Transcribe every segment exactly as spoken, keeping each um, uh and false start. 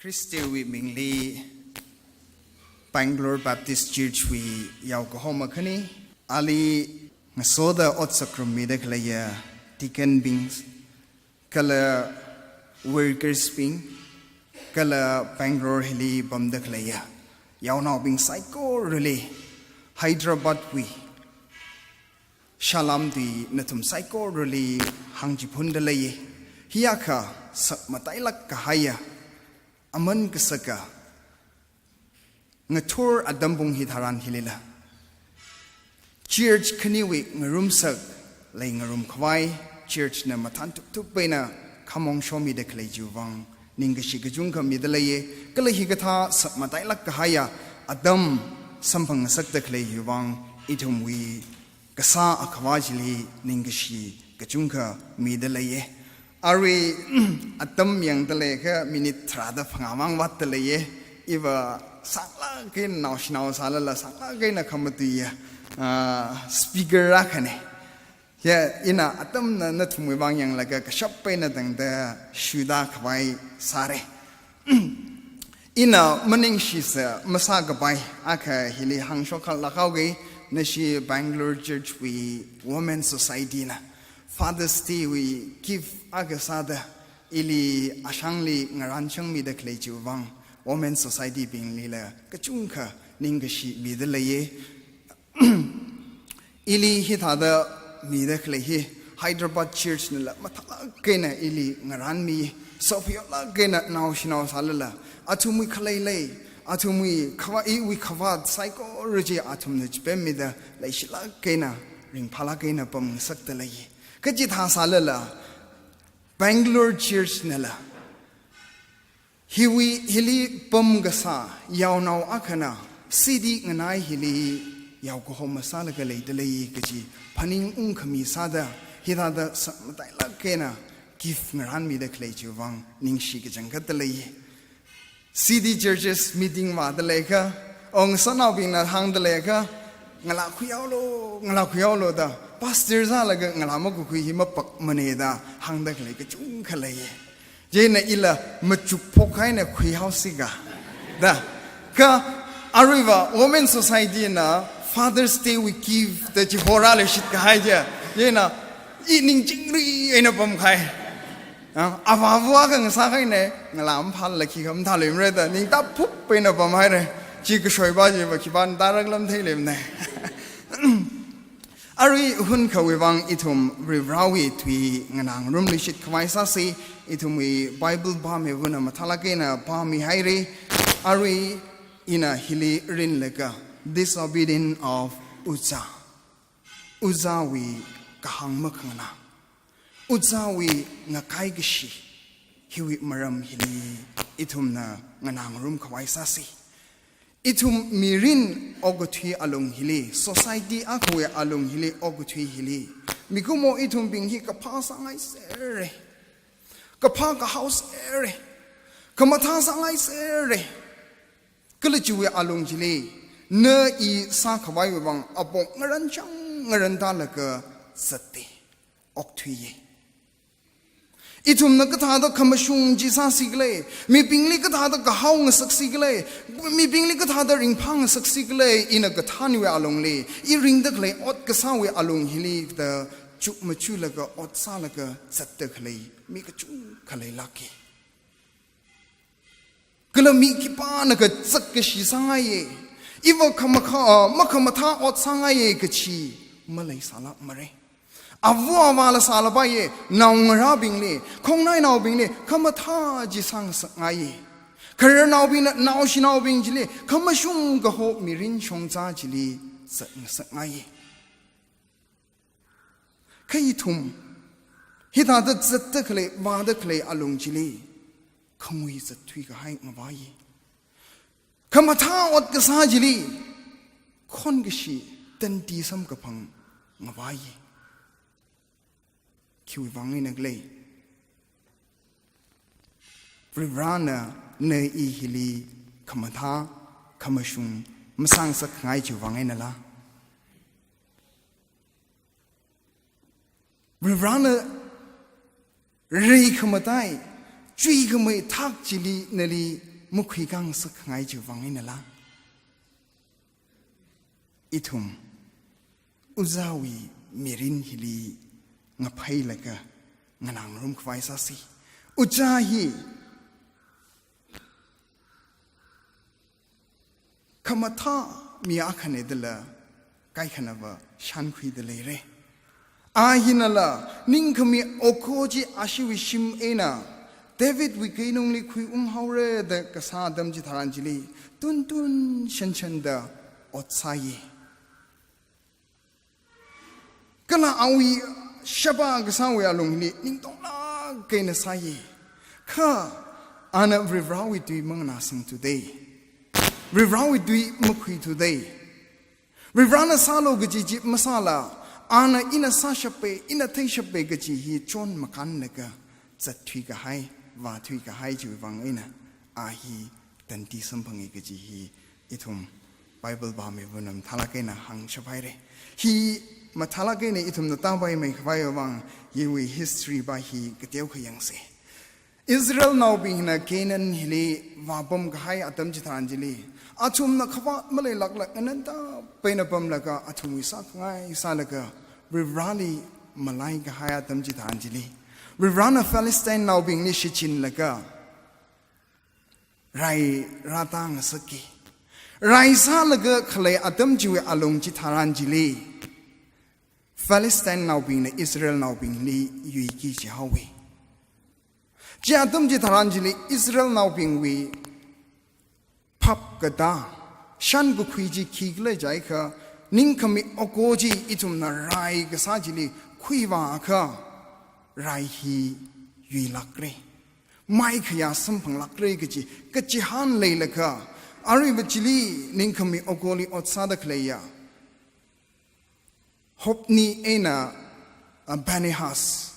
Christewui mingli Bangalore Baptist Church wui yaokahoma khani, ali ngasoda ot sākharum mida khaleiya deacon bing, kala workers bing, kala Bangalore hili pamda khaleiya yaonaobing saikorali, Hyderabad wui salam tui nathum saikorali hāngchiphunda leiya. Hiyākha sakmatailāk kahaiya, aman kasaka ngathor atam pung hitharan hilila, church khaniwui ngarumsak leingarum khavai, church na mathān tuptup eina khamong shomida khalei chiwui vang ningkashi kachungkha mida leiya. Kala hikathā sakmatailāk kahaiya atam samphang ngasakda khalei chiwui vang ithumwui kasā akhava chili ningkashi kachungkha mida leiya. Arui atam yangda leiakha minute tharāda phangā mang vātda leiya. Iva sānglāk eina naoshinao sālala sānglāk eina khamatuiya, ah, speaker akhana. Ya, ina atamna nathumwui vang yanglaga kashap eina tangda shuda khavai sāra. Ina maningshisa masākapai akha hili hāngshokhalāk haoga, nashi Bangalore Church wui Women Society na Father's Day wui gift akha sāda ili ashangli ngarān shangmida khalei chiwui vang Women Society binglila kachungkha ningkashi mida leiya. Ili hithāda mida khalei hi Hyderabad Church nala mathālāk eina ili ngarānmi, sophayolāk eina naoshinao sālala, athumwui khalei lei, athumwui khavā, iwui khavāt saikora chi athumna chipemmida leishilāk eina, ringphālāk eina pamngasakda lei. Kachithā sālala, Bangalore Church nala hiwui hili pamkasā yaonao akhana city nganai hili yaokahoma sālaga leida lei kaji phaningungkhami sāda, hithāda sakmatailāk eina gift ngarānmida khalei chiwui vang ningshi kachangkhatda lei. City churches meeting vāda leiakha, ong sanaobingna hāngda leiakha, ngalā khuihaolu, ngalā khuihaolu da, pastor sālaga ngalā makakhui hi mapakmana da hāngda khalei kachungkha lei. Chieina ila machuk phok haina khuihaosi ga da. Kha aruiva Women Society na Father's Day wui gift da chihorāluishit kahai chi. Chieina i ningchingri eina pamkahai. Ah, avāva kha ngasā kahaina, ngalā maphālala khikha mathāluimara da, ningtaphup eina pamhaira. Chi kashoipa chiva khipāna tārakhala matheiluimana. Arui hunkhawui vang ithum Varivarāwui tui nganā ngarumluishit khavai sāsi, ithumwui Bible pāmivana mathālāk eina pāmihaira. Arui ina hili rinlaga, Disobedience of Uzzah. Uzzahwui kahāng makhanganā, Uzzahwui ngakai kashi, hiwui maram hili ithumna nganā ngarum khavai sāsi. Ithum mirin okathui alung hili, society akhawui alung hili, okathui hili, mikumo ithumbing hi kaphā sāngaisera, kaphā kahaosera, khamathā sāngaisera. Kala chiwui alung chili, na i sākhavaiwui vang apong ngaranchang ngarantalaga zatta, okthuiya. Ithumna kathāda khamashung chi sāsi khala, mibingli kathāda kahao ngasaksi khala, mibingli kathāda ringphā ngasaksi khala, ina kathānwui alungli, i ringda khalei ot kasāwui alung hili da chukmajalaga ot sālaga zatta khalei mi kachungkha leilāka. Kala mi khipānakha zatkashi sāngaiya, iva khamakha, ah, makhamathā ot sāngaiya kachi maleisālākmara. Ava avāla sālapaiya, naongarābingli, khongnainaobingli khamathā chi sāngasakngaiya. Khararnaobingna naoshinaobing chili khamashung kaho mirin shongza chili zatngasakngaiya. Kha ithum hithāda zatta khalei, vāda khalei alung chili khangui zatthui kahai ngavaiya. Khamathā ot kasā chili khonkashi tandi samkaphang ngavaiya. Khiwui vang eina khala? Varivarāna na i hili khamathā, khamashung masāngasakngai chiwui vang einala? Varivarāna rei khamatai, chuikhamei thak chili nali makhuikhangasak khangai chiwui vang einala, ithum Uzzawui mirin hili ngaphailaga nganāngarum khavai sāsi. Uzza hi khamathā mi akhana dala kaikhanava shānkhuida leira. A hinala ningkhami oko chi ashiwui shim eina Davidwui keinungli khuiung haora da kasā atam chitharan chili tuntun shanshanda ot sāya. Kala awui sheba kasāwui alungli ningtonglāk eina sāya. Kha ana Varivarāwui tui manganāsangthuda, Varivarāwui tui makhuithuda, Varivarāna sālu kaji chi masāla, ana ina sāshapa, ina theishapa kaji hi chon makānlaga zatthui kahai, vāthui kahai chiwui vang eina a hi tandi samphanga kaji hi ithum Bible pāmiwui vang mathālāk eina hāngshap haira. Hi mathālāk eina ithumna tāpaimei khavaiwui vang hiwui history pa hi kateokha yangsa. Israelnaobingna Canaan hili vāpam kahai atam chitharan chili, athumna khavāt maleilākla nganantapaina pamlaga athumwui sākhangai sālaga Varivarāli malai kahai atam chitharan chili, Varivarāna Philistinenaobingli shichinlaga rai rātāngasaka. Rai sālaga khalei atam chiwui alung chitharan chili, Philistinenaobingna Israelnaobingli yuiki jihaowa. Chi atam chitharan chili Israelnaobingwui phap katā, shankakhui chi khikhala jiakha, ningkhami oko chi ithumna rai kasā chili khuivāakha, rai hi yuilākra, maikhayā samphanglākra kaji kachihān leilakha, aruiva chili ningkhami okoli ot sāda khaleiya Hophni eina, a, Phinehas,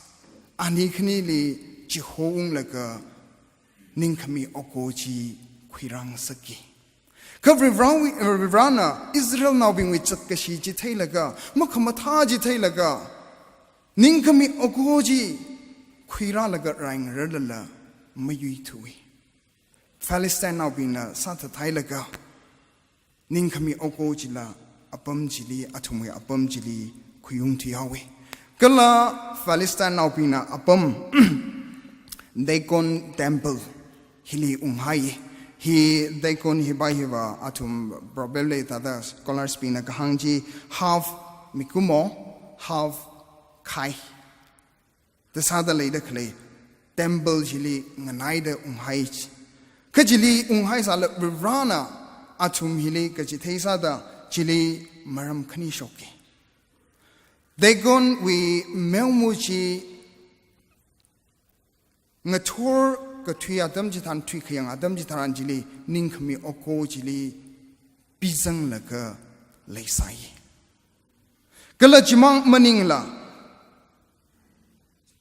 ani khanili chihounglaga ningkhami oko chi khuirāngasaka. Kha Varivarāwui, Varivarāna Israelnaobingwui chatkashi chi theilaga, makhamathā chi theilaga, ningkhami oko chi khuirālaga rai ngararlala mayuithuwa. Philistinenaobingna sāthathailaga, ningkhami oko chila apam chili, athumwui apam chili khuiungthuihaowa. Kala Philistinenaobingna apam Dagon Temple hili unghai. Hi Dagon hipa hiva athum probably thāda scholars bingna kahāng chi half mikumo, half khai da sāda leida khalei temple chili nganaida unghai chi. Kha chili unghaisāla Varivarāna athum hili kachithei sāda chili maram khani shoka. Dagonwui meoma chi ngathor kathui atam chitharan, thuikhayang atam chitharan chili ningkhami oko chili pizanglaga leisai. Kala chimang maningla,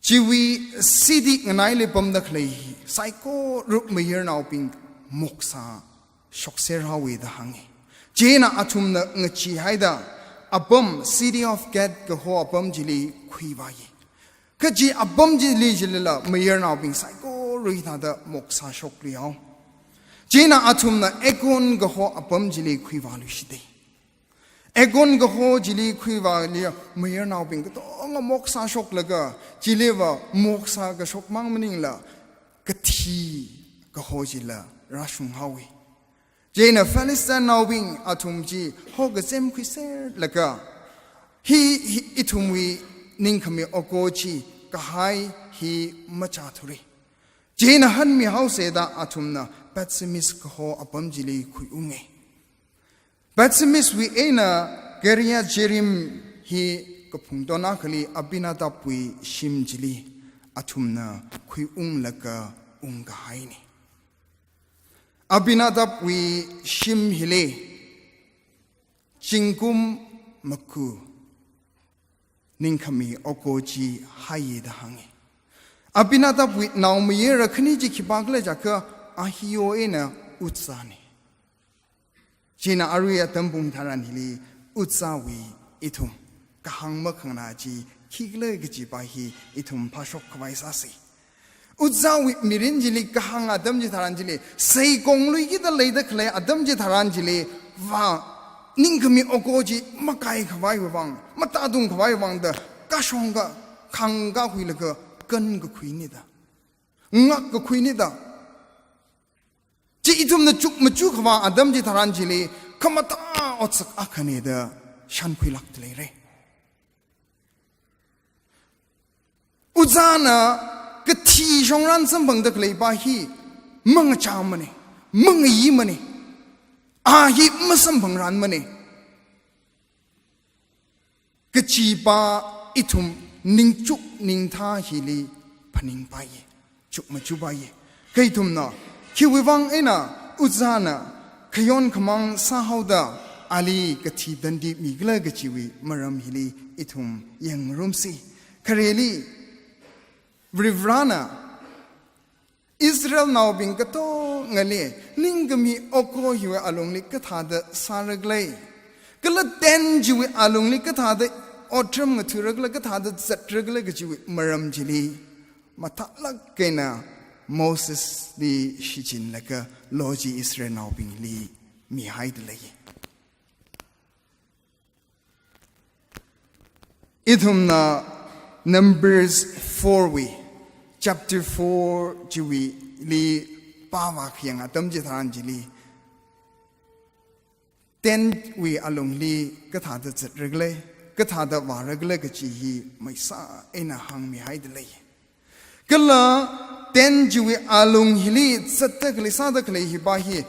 chiwui city nganaili pamda khalei saikora mayarnaobing moksha shokserhaowa da hānga. Chieina athumna ngacheehaida apam City of God kaho apam chili khuivāya. Kha chi apam chili chilila mayarnaobing saikora hithāda moksha shokluihao. Chieina athumna Ekron kaho apam chili khuivāluishita. Ekron kaho chili khuivāliya mayarnaobing katonga moksha shoklaga, chiliva moksha kashok mang maningla kathi kaho chila rāshunghaowa. Chieina Philistinenaobing athum chi hokazem khuiserlaga, hi, hi ithumwui ningkhami oko chi kahai hi machāthura. Chieina hanmihaosa da athumna Bethsemes kaho apam chili khuiunga. Bethsemeswui eina Kiriath Jearim hi kaphungton akhali Abinadabwui shim chili athumna khuiunglaga ungkahaina. Abinadabwui shim hili zingkum maga ningkhami oko chi haiya da hānga. Abinadabwui naomayara khani chi khipākhala jiakha Ahio eina Uzzana. Chieina arui atam pung tharan hili Uzzawui ithum kahāng makhanganā chi khikhala kajipa hi ithum phāshok khavai sāsa. Uzzawui mirin chili kahāng atam chitharan chili, saikonglui kida leida khalei atam chitharan chili, vā ningkhami oko chi makai khavai vang, matatung khavai vang da, kashong ka, khangkakhuilaga, kankakhuini da, ngakkakhuini da. Chi ithumna chukmachu khavā atam chitharan chili, khamatā otsak akhana da, shankhuilakta leira. Uzzana kathi shongran samphangda khaleipa hi mangachāmana, mangayimana, a hi masamphangranmana kachipa ithum ningchuk ningthā hili phaningpaiya, chukmachupaiya. Kha ithumna, khiwui vang eina Uzzana khayon khamāng sāhaoda ali kathi tandi mikhala kachiwui maram hili ithum yangngarumsa. Khareli, Varivarana Israelnaobing katongali ningkhami oko hiwui alungli kathāda sāra khala, kala tent chiwui alungli kathāda otram ngatha̱ra khala, kathāda zatra khala kachiwui maram chili, mathālāk eina Mosesli shichinlaga law chi Israelnaobingli mihaida lei. Ithumna Numbers four wui, chapter four chiwuili pāvā khayang atam chitharan chili, tent wui alungli kathāda zatra khala, kathāda vāra khala kachi hi maisā eina hāngmihaida lei. Kala tent chiwui alung hili zatta khalei sāda khalei hipa hi,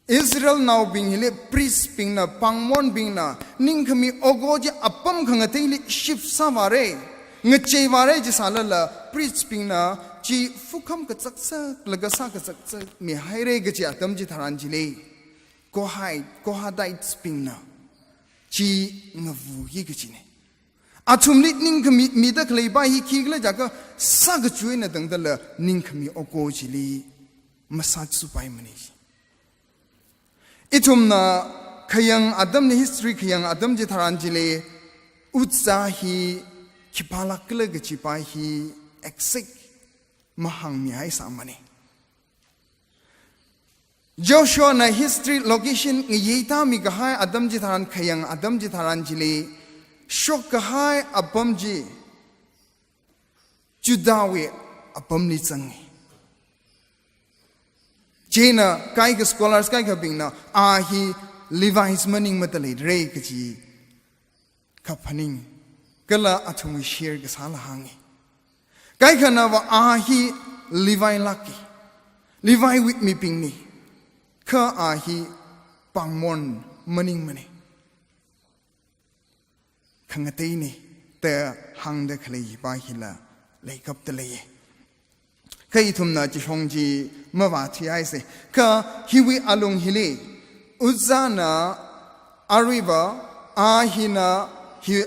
Israelnaobing hili priestbingna, pāngmonbingna, ningkhami oko chi apam khangateili shift sāvāra, ngacheivāra chi sālala, priestbingna chi fukham kazakzaklaga sā kazakzak mihaira kachi atam chitharan chili, Kohath, Kohathitesbingna chi ngavui kachina. Athumli ningkhami mida khaleipa hi khikhala jiakha sākachuina tangdala ningkhami oko chili masāsupaimana. Ithumna khayang atamli, history khayang atam chitharan chili, Uzzah hi khipālāk khala kachipa hi exact mahāngmihaisāmana. Joshuana history location ngayeitami kahai atam chitharan, khayang atam chitharan chili, shokkahai apam chi Judahwui apamli zanga. Chieina kaikha scholars kaikhabingna a hi Levites maningmada leira kachi kaphaning, kala athumwui share kasāla hānga. Kaikhanava a hi Levilāka, Leviwui mibingna, kha a hi pāngmon maningmana, khangateina da hāngda khalei hipa hila leikapta leiya. Kha ithumna chishong chi mavāthuihaisa. Kha hiwui alung hili, Uzzahna aruiva, a hina hi,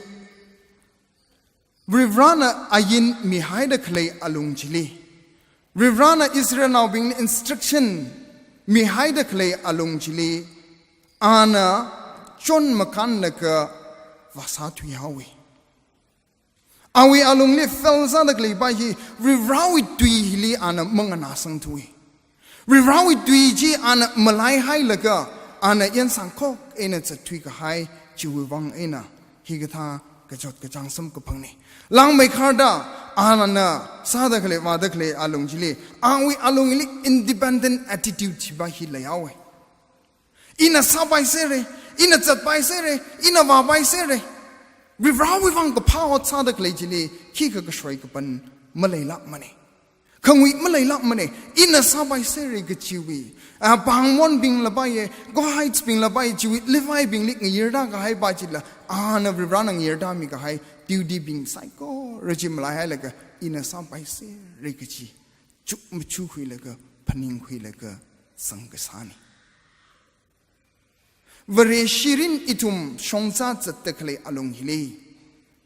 Varivarana ain mihaida khalei alung chili, Varivarana Israelnaobingli instruction mihaida khalei alung chili, ana chon makānlaga vāsāthuihaowa. Awui alungli fail sāda khaleipa hi, Varivarawui tui hili ana manganāsangthuwa. Varivarawui tui chi ana malaihailaga, ana yangsangkhok eina zatthui kahai chiwui vang eina hikathā kachot kachāng samkaphangna. Langmeikharda ana sāda khalei, vāda khalei alung chili, awui alungli independent attitude chipa hi leihaowa. Ina sāpaiserra, ina zatpaiserra, ina vāpaiserra. Varivarawui vang kaphā ot sāda khalei chili, khikha kashoi kapan maleilākmana. Khangui maleilākmana, ina sāpaiserra kachiwui. A, pāngmonbingla paiya, Kohathbingla paiya, chiwui Levibingli ngayurda kahaipa chila, ana Varivarana ngayurda mikahai duty bing saikora chi malaihailaga, ina sāpaiserra kachi chukmachukhuilaga, phaningkhuilaga, zang kasāna. Vareshirin ithum shongza zatta khalei alung hili,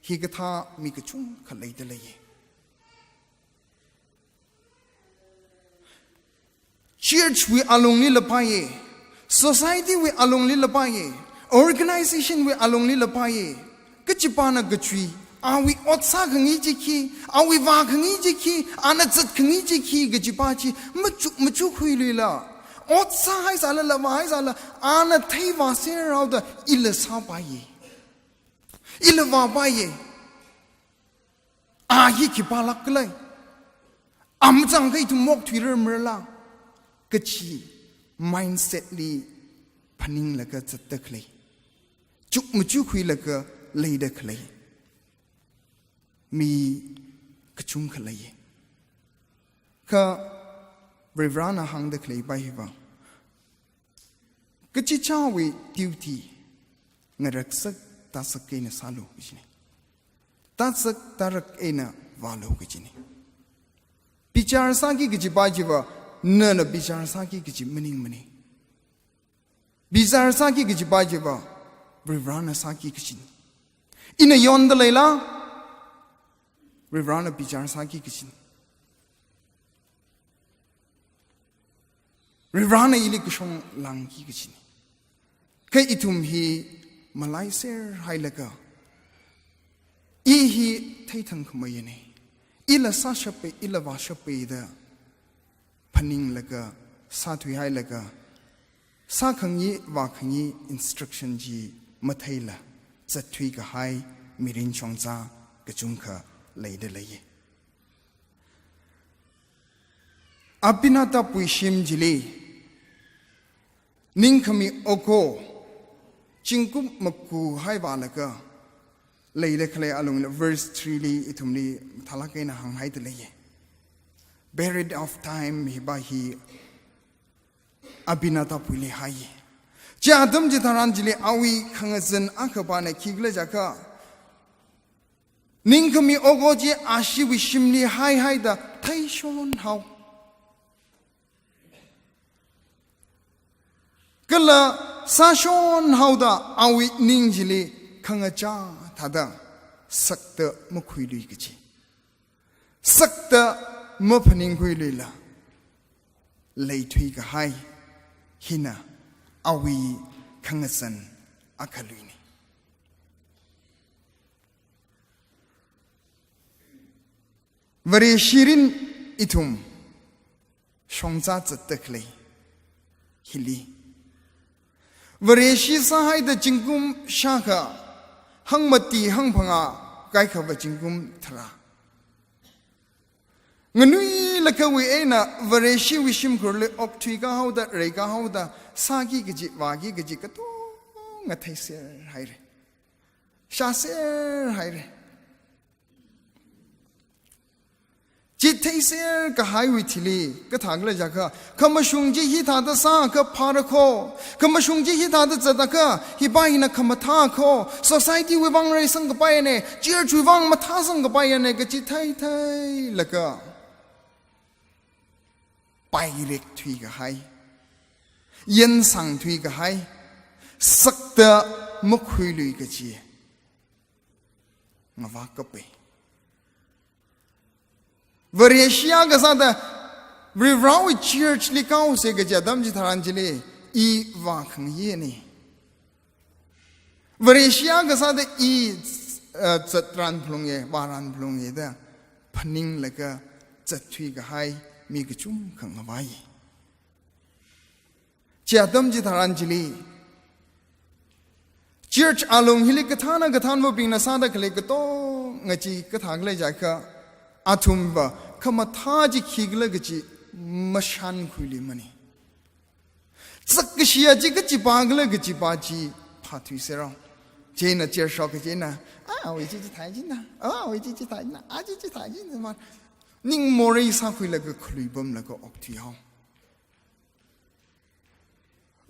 hikathā mi kachungkha leida leiya. Church wui alunglila paiya, society wui alunglila paiya, organization wui alunglila paiya, kachipana kachui, Awui ot sākhangai chi khi, awui vākhangai chi khi, ana zatkhangai chi khi kajipa chi machuk machukkhuiluila, ot sāhaisālala vāhaisāla, ana theivāserhaoda ila sāpaiya, ila vāpaiya. A hi khipālāk khala, a mazangakha ithum maokthuirarmala kaji mindset li phaninglaga zatda khalei, chuk machukkhuilaga leida khalei mi kachungkha leiya. Kha Varivarana hāngda khaleipa hiva, kachichāwui duty ngaraksak tāsak eina sālu kajina. Tāsak tārak eina vālu kajina. Bichar sāki kajipa chiva, nana bichar sāki kaji maningmana. Bichar sāki kajipa chiva, Varivarana sāki kajina. Ina yonda leila, Varivarana bichar sāki kajina. Varivarana ili kashong lāngki kajina. Kha ithum hi malaiserhailaga, i hi theithangkhameiyana, ila sāshapai, ila vāshapai da phaninglaga, sāthuihailaga, sākhangai vākhangai instruction chi matheila zatthui kahai mirin shongza kachungkha leida leiya. Abinadabwui shim chili ningkhami oko zingkum maku haivālaga leida khalei alungli, verse three li ithumli mathālāk eina hānghaida leiya. Period of time hipa hi Abinadabwuili haiya. Chi atam chitharan chili awui khangazan akhapana khikhala jiakha, ningkhami oko chi ashiwui shimli haihaida theishonhao, kala sāshonhaoda awui ning chili khangachā thāda sakta makhuilui kaji. Sakta maphaningkhuiluila leithui kahai hina awui khangazan akhaluina. Vareshi mirin ithum shongza zatda khalei hili, Vareshi sāhaida zingkum shākha, hangmati hangphangā kaikhava zingkum tharā. Nganuilakha wui eina Vareshiwui shimkhurli okthui kahaoda, rei kahaoda, sāki kaji, vāki kaji katonga theiserhaira. Shāserhaira. Chi theiser kahaiwui thili kathākhala jiakha, khamashung chi hithāda sākha phāra kho, khamashung chi hithāda zatakha hipa hina khamathā kho, society wui vang reisang kapaiyana, church wui vang mathāsang kapaiyana kaji theitheilaga pairekthui kahai, yansangthui kahai, sakta makhuilui kaji ngavā kapai. Vareshi akha sāda Varivarawui church li kaose kaji atam chitharan chili i vākhangaina. Vareshi akha sāda i, eh, zatran phalunga, vāran phalunga da phaninglaga zatthui kahai mi kachungkha ngavai. Chi atam chitharan chili church alung hili kathāna kathānvabingna sāda khalei katonga chi kathākhala jiakha, athumva khamathā chi khikhala kaji mashankhuiluimana. Zakkashi chi kachipa khala kajipa chi phāthuiserao. Chieina church shok kachina, ah, awui chi chithai china, ah, awui chi chithai china, ah, chi chithai china ma. Ning morei sākhuilaga khalui pamlaga okthuihao.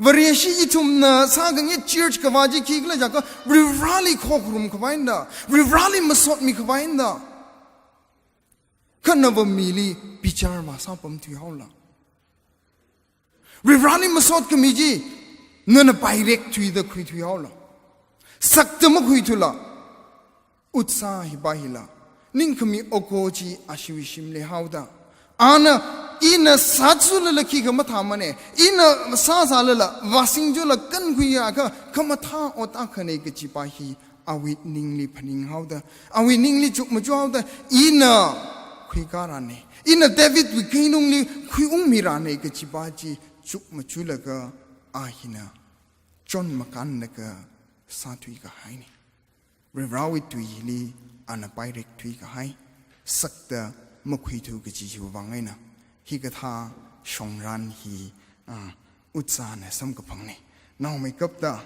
Vareshi ithumna sākhangai church kavā chi khikhala jiakha, Varivarali khokharum khavai eina, Varivarali masotmi khavai eina. Kha nava mili bichar vāsāpamthuihaola. Varivarali masot khami chi nana pairekthuida khuithuihaola. Sakta makhuithula. Utsā hipa hila, ningkhami oko chi ashiwui shimli haoda, ana, ina sāzulala khikha mathāmana, ina sāzalala vāsingzula kankhuiakha khamathā ot akhana kajipa hi Awui ningli phaninghaoda, awui ningli chukmachuhaoda, ina khuikā rāne, ina Davidwui keinungli khuiungmi rāne kajipa chi chukmachulaga a hina chonmakānlaga sāthuikahaine. Varivarāwui tuili ana pairekthuikahai, sakta makhuithu kaji hiwui vang eina hikathā shongran hi, ah, Uzzana samkaphangne. Naomeikapta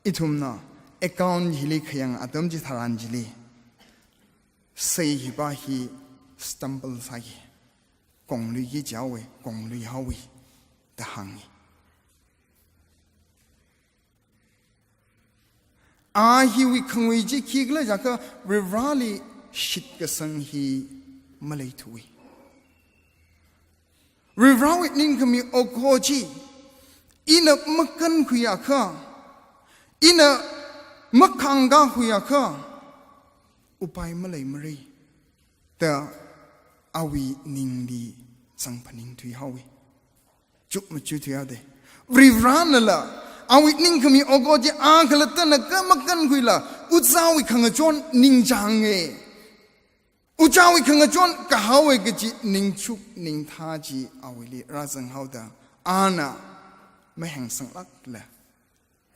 ithumna account hili khayang atam chitharan chili, sei hipa hi stumble sāi, kongluiki jihaowe, kongluihaowe da hānge. A hiwui khangui chi khikhala jiakha Varivarāli shitkasang hi maleithuwe. Varivarāwui ningkhami oko chi ina makankhuiakha, ina makhangkakhuiakha, upai maleimare da awui ningli zangphaningthuihaowe. Chukmachuthuihaode. Varivarānala awui ningkhami oko chi a khalattana kha makankhuila, Uzzawui khangachon ningchānge. Uzzawui khangachon kahaowe kaji ningchuk ningthā chi awuili rāzanghaoda, ana mahengsānglākla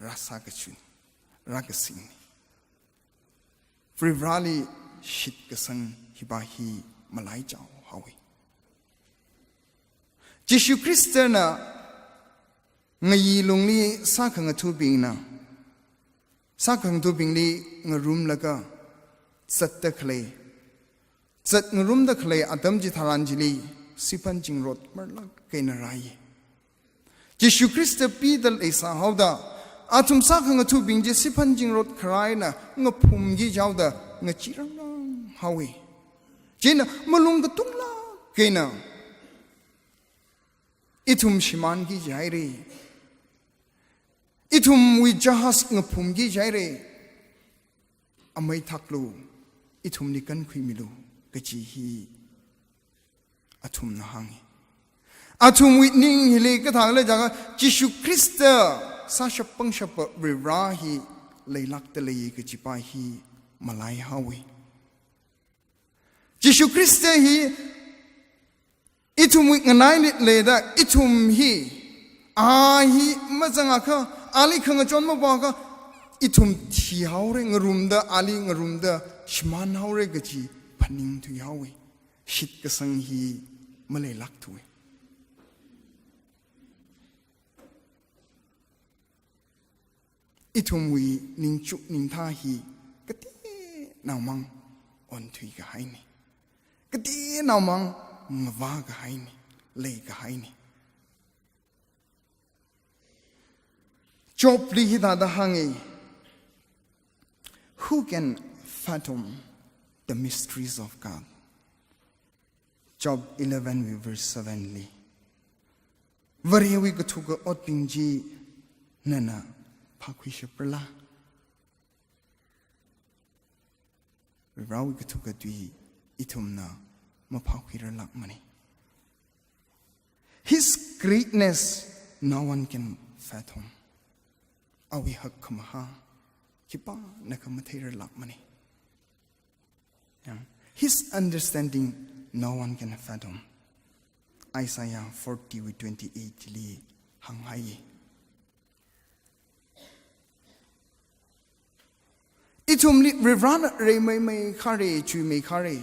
rāsākachun, rākasingne. Varivarāli shitkasang hipa hi malaichaohaowe. Jishu Khristana ngayi lungli sākhangathabingna, sākhangathabingli ngarumlaga zatda khalei, zat ngarumda khalei atam chitharan chili siphan chingrot marlāk eina rāi. Jishu Khrista pida leisāhaoda, athum sākhangathabing chi siphan chingrot kharā eina ngaphumki jihaoda ngacheerangranghaowe. Chieina malung katunglāk eina, ithum shimānki jihaire, ithumwui jahaz ngaphumki jihaire, amei thaklu, ithumli kankhuimilu kaji hi athumna hānge. Athumwui ning hili kathākhala jiakha Jishu Khrista sāshap pangshapa Varivarā hi leilākda lei kajipa hi malaihaowe. Jishu Khrista hi ithumwui nganaili leida, ithum hi, a hi mazangakha, ali khangachon mavākha, ithum thihaore, ngarumda, ali ngarumda shimānhaore kaji phaningthuihaowe. Shitkasang hi maleilākthuwe. Ithumwui ningchuk ningthā hi kateonaomang onthuikahaine. Kateonaomang ngavākahaine, leikahaine. Jobli hithāda hānge, "Who can fathom the mysteries of God?" Job eleven verse seven li. Varewui kathuka otbing chi nana phākhuishaprala? Varivarāwui kathuka tui ithumna maphākhuirarlākmane. His greatness no one can fathom. Awui hakkhamahā khipānakha matheirarlākmane. Yang, his understanding no one can fathom. Isaiah forty wui twenty-eight li hānghai. Ithumli Varivarāna reimeimeikhare, chuimeikhare.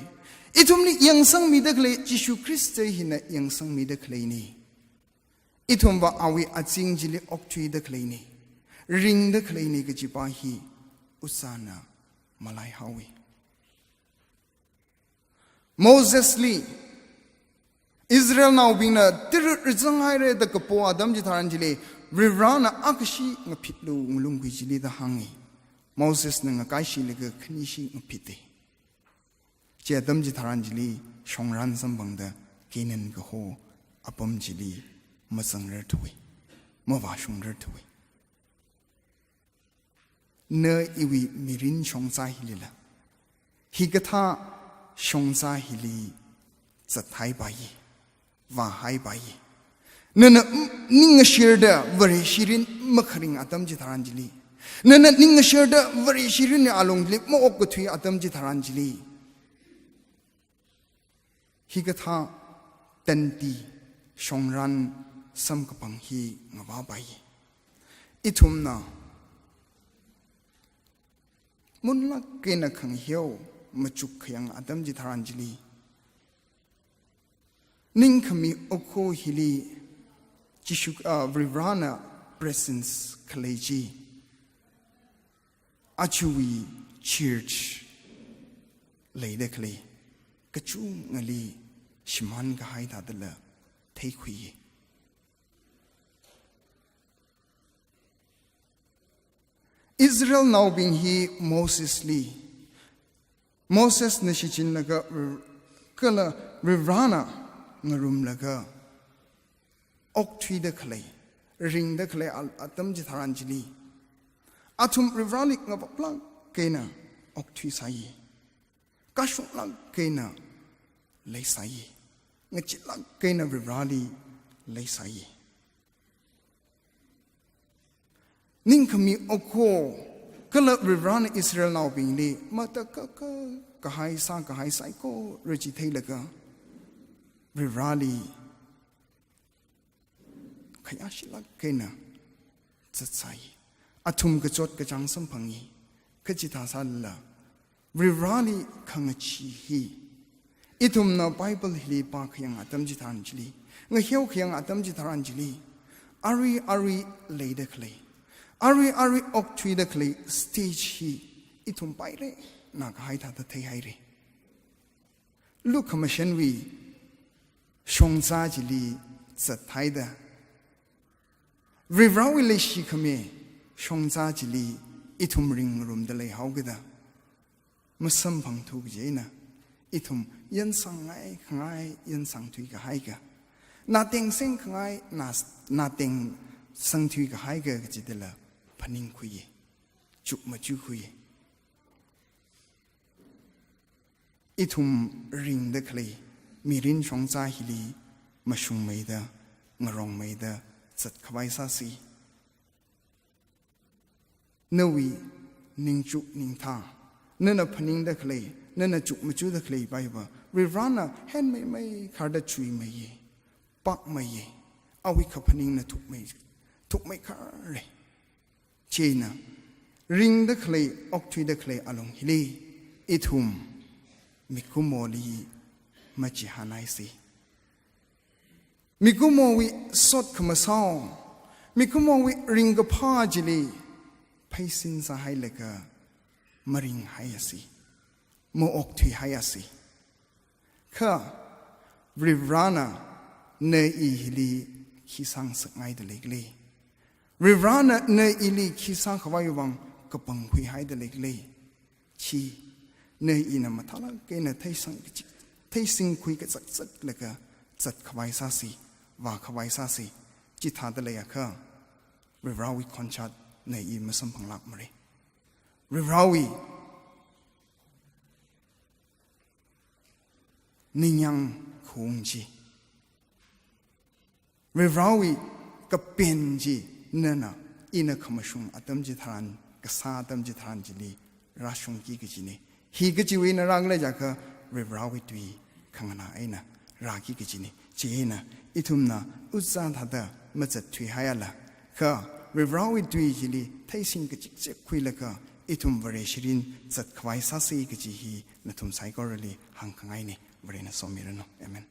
Ithumli yangsangmida khalei Jishu Khrista hina yangsangmida khaleine. Ithumva awui azing chili okthuida khaleine, ringda khaleine kajipa hi Uzzana malaihaowe. Mosesli Israelnaobingna tara rizanghaire da kapo atam chitharan chili, Varivarāna akhashi ngaphitlu ngalungkhui chili da hānge. Mosesna ngakaishilaga khanishi ngaphite. Chi atam chitharan chili shongran samphangda Canaan kaho apam chili mazangrarthuwe, mavāshungrarthuwe. Na iwui mirin shongza hilila, hikathā shongza hili zathaipai, vāhaipai. Nana m-, ning ngashirda Vareshi mirin makharing atam chitharan chili, Nana ning ngasharda Vareshi mirinwui alungli maokkathui atam chitharan chili, hikathā tandi shongran samkaphang hi ngavāpai. Ithumna munlāk eina khangaheo machuk khayang atam chitharan chili, ningkhami okho hili Jishu, ah, Varivarana presence khalei chi, ajawui church leida khalei kachungali shimān kahai thādala theikhui. Israelnaobing hi Mosesli, Mosesna shichinlaga, kala Varivarana ngarumlaga okthuida khalei, ringda khalei al-, atam chitharan chili, athum Varivarali ngavaplāk eina okthuisai. Kashunglāk eina leisai. Ngacheelāk eina Varivarali leisai. Ningkhami okho kala Varivarana Israelnaobingli matakaka kahai sākahai saikora chi theilaga, Varivarali khayāshilāk eina zatsai. Athum kachot kachāng samphangi. Kha chithā sālala, Varivarali khangachee hi, ithumna Bible hili pākhayang atam chitharan chili, ngaheo khayang atam chitharan chili, arui arui leida khalei, arui arui okthuida khalei stage hi ithum pairena kahai thāda theihaira. Lukhamashanwui shongza chili zathaida, Varivarawui leishikhami shongza chili ithum ringrumda leihaokida masamphangthu kaji eina, ithum yangsang ngai khangai yangsang thuikahai ka, nateng seng khangai na, nateng sangthuikahai ka kajidala phaningkhui, chukmajukhui. Ithum ringda khalei mirin shongza hili mashungmeida, ngarongmeida zatkhavai sāsi. Nawui ningchuk ningthā, nana phaningda khalei, nana chukmajuda khalei paiva, Varivarana henmeimei kharda chuimeiya, pakmeiya, awui kaphaningna thukmei, thukmeikhara. Chieina, ringda khalei, okthuida khalei alung hili, ithum mikumoli machihānhaisi. Mikumowui sot khamasao, mikumowui ringkaphā chili pheisin sāhailaga maringhaiasi, maokthuihaiasi. Kha Varivarana na i hili khi sāngasakngaida leikhala? Varivarana na ili khi sākhavai vang kapangkhuihaida leikhala? Chi, na ina mathālāk eina theisang kachik, theisingkhui kazakzaklaga zatkhavai sāsi, vākhavai sāsi. Chithāda leiakha, Varivarawui khonchāt na i masamphanglākmara. Varivarawui ningyāng khaung chi, Varivarawui kapen chi nana ina khamashung atam chitharan, kasā atam chitharan chili rāshungki kajina. Hi kachiwui eina rākhala jiakha Varivarawui tui khanganā eina rāki kajina. Chieina ithumna otsak thāda mazatthuihaiala, kha Varivarawui tui chili theising kachikchik khuilaga ithum Vareshi mirin zatkhavai sāsi kaji hi nathum saikorali hāngkhangaina. Varena somiranu. Amen.